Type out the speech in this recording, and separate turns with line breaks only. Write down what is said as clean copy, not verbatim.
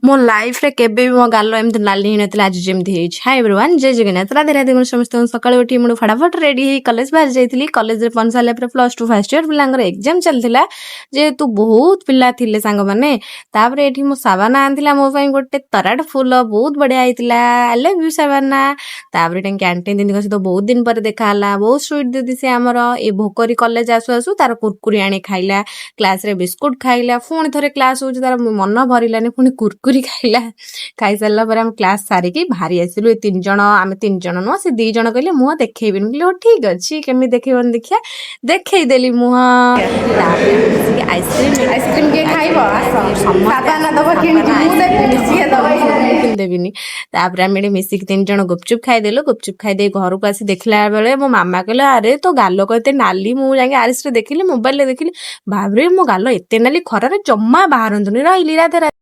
ମୋ ଲାଇଫରେ କେବେ ବି ମୋ ଗାଲ ଏମିତି ନାଲି ହେଇନଥିଲା, ଆଜି ଯେମିତି ହେଇଛି। ହାଇ ଏଭ୍ରିୱାନ୍, ଜୟ ଜଗନ୍ନାଥ, ରାଧେ ରାଧେ। ମୁଁ ସମସ୍ତଙ୍କୁ ସକାଳୁ ଉଠି ମୁଁ ଫଟାଫଟ ରେଡି ହେଇ କଲେଜ ବାହାରି ଯାଇଥିଲି। କଲେଜରେ ପହଞ୍ଚି ସାରିଲା ପରେ +2 ଫାର୍ଷ୍ଟ ଇୟର ପିଲାଙ୍କର ଏକ୍ଜାମ ଚାଲିଥିଲା। ଯେହେତୁ ବହୁତ ପିଲା ଥିଲେ ସାଙ୍ଗମାନେ। ତାପରେ ଏଠି ମୋ ସାବାନା ଆଣିଥିଲା ମୋ ପାଇଁ ଗୋଟେ ତରାଟ ଫୁଲ, ବହୁତ ବଢିଆ ହେଇଥିଲା। I love you, Shabana. ତାପରେ ଏଠି କ୍ୟାଣ୍ଟିନ୍ ଦିଦିଙ୍କ ସହିତ ବହୁତ ଦିନ ପରେ ଦେଖା ହେଲା। ବହୁତ ସୁଇଟ୍ ଦିଦି ସେ ଆମର। ଏ ଭୋକରି କଲେଜ ଆସୁ ଆସୁ ତାର କୁରକୁରି ଆଣି ଖାଇଲା, କ୍ଲାସରେ ବିସ୍କୁଟ ଖାଇଲା। ପୁଣି ଥରେ କ୍ଲାସ ହଉଛି, ତାର ମନ ଭରିଲାନି, ପୁଣି କୁରକୁରି ଖାଇଲା। ଖାଇସାରିଲା ପରେ ଆମେ କ୍ଲାସ ସାରିକି ବାହାରି ଆସିଲୁ ଏ ତିନି ଜଣ। ଆମେ ତିନି ଜଣ ନୁହଁ, ସେ ଦି ଜଣ କହିଲେ ମୁହଁ ଦେଖେଇବିନି। ମୁଁ କହିଲି, ହଉ ଠିକ ଅଛି, କେମିତି ଦେଖେଇବନି ଦେଖିଆ। ଦେଖେଇଦେଲି ମୁହଁ। ତାପରେ ମିଶିକି ଆଇସ୍କ୍ରିମ
ଆଇସ୍କ୍ରିମ କିଏ ଖାଇବ ଆସ।
ସମସ୍ତେ।
ସାବାନା ଦବ କିଣିକି, ମୁଁ ଦେବିନି, ସିଏ ଦବ।
ମୁଁ ଦେବିନି। ତାପରେ ଆମେ ଏଠି ମିଶିକି ତିନି ଜଣ ଗୁପଚୁପ ଖାଇଦେଲୁ। ଗୁପଚୁପ ଖାଇଦେଇ ଘରକୁ ଆସି ଦେଖିଲା ବେଳେ ମୋ ମାମା କହିଲା, "ଆରେ, ତୋ ଗାଲ କଣ ଏତେ ନାଲି?" ମୁଁ ଯାଇକି ଆରିସରେ ଦେଖିଲି, ମୋବାଇଲରେ ଦେଖିଲି। ଭାବରେ, ମୋ ଗାଲ ଏତେ ନାଲି! ଖରାରେ ଜମା ବାହାରନ୍ତୁନି। ରହିଲି, ରାଧେ ରାଧେ।